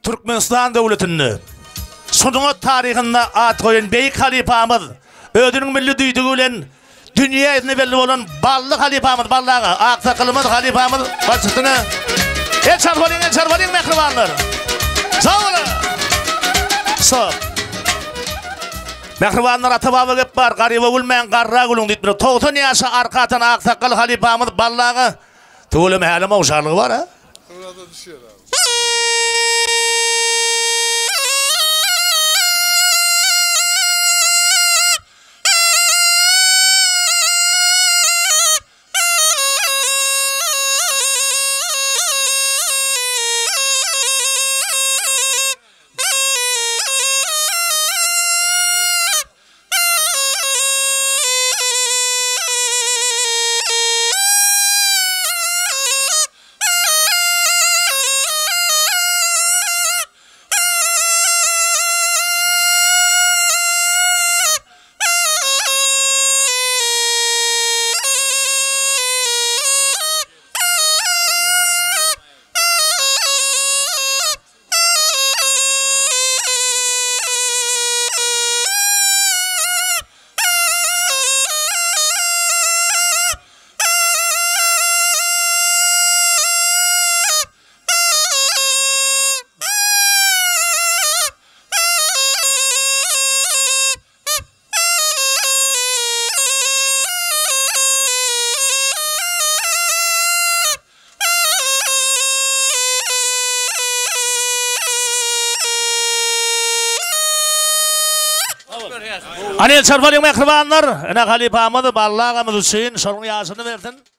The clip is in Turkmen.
Türkmenistan döwletinde sungat taryhynda at goýan beýik halypamyz, özüniň milli düýdügi bilen dünýä ýüzüne belli bolan Bally halypamyz, Bally aga, aksakalymyz, halypamyz başysyna el çarpalyň, el çarpalyň mähribanlar. Sag boluň. Sag. Mähribanlar ata-baba gep bar, garyba gülmäň, garra gülüň diýip bir 90 ýaşa arka atan aksakgal halypamyz Bally aga tüweleme hälem owşarlygy bar a. Surata düşýär abi. Anel çarpalyň mähribanlar, ene halypamyz Bally agamyz üçin şonuň ýaşyny bersin.